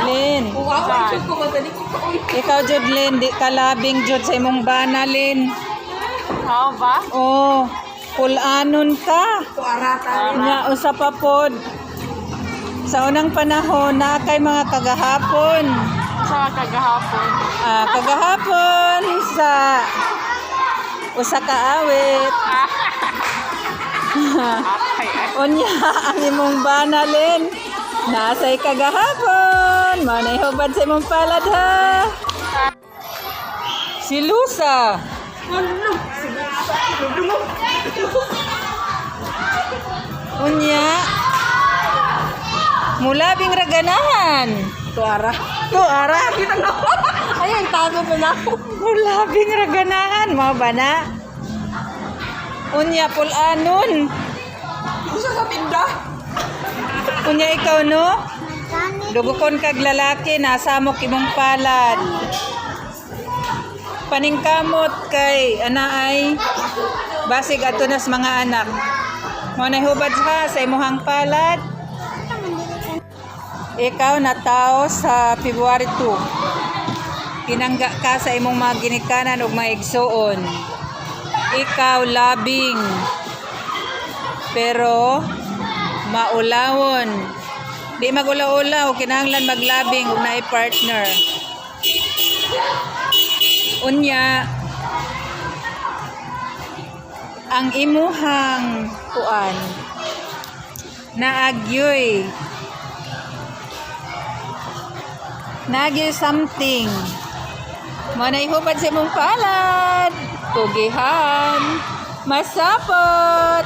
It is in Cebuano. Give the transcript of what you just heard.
Lin. Ikaw jud, Lin, di ka labing jud sa imong bana, Lin. How ba? Oh, pulanon ka. Nya usa pa pod. Sa unang panahon na kay mga kagahapon. Sa kagahapon. Ah, kagahapon sa usa ka awit. Ay, ay. Unya ang imong bana, Lin. Nasa'y kagahapon. Manay hubad sa imong palad, ha. Si Lusa. Unya. Mulabing raganahan. Tuara. Tuara. Ay, ang tago pa na ako. Mulabing raganahan. Mao ba na? Unya pulanon. Usa sa tinda. Unya ikaw, no? Dugukon kag lalaki, nasamok imong palad. Paningkamot kay ana ay basig ato nas mga anak. Mo nay hubad ha sa imuhang palad. Ikaw natao sa February 2. Kinangga ka sa imong mga ginikanan ug mga igsuon. Ikaw labing. Pero maulawon. Di magulaw-ulaw, kinahanglan maglabing ug naay partner. Unya, ang imuhang kuan naagyoy naagyoy something mo na ihubad sa imong palad, kugihan, masapot.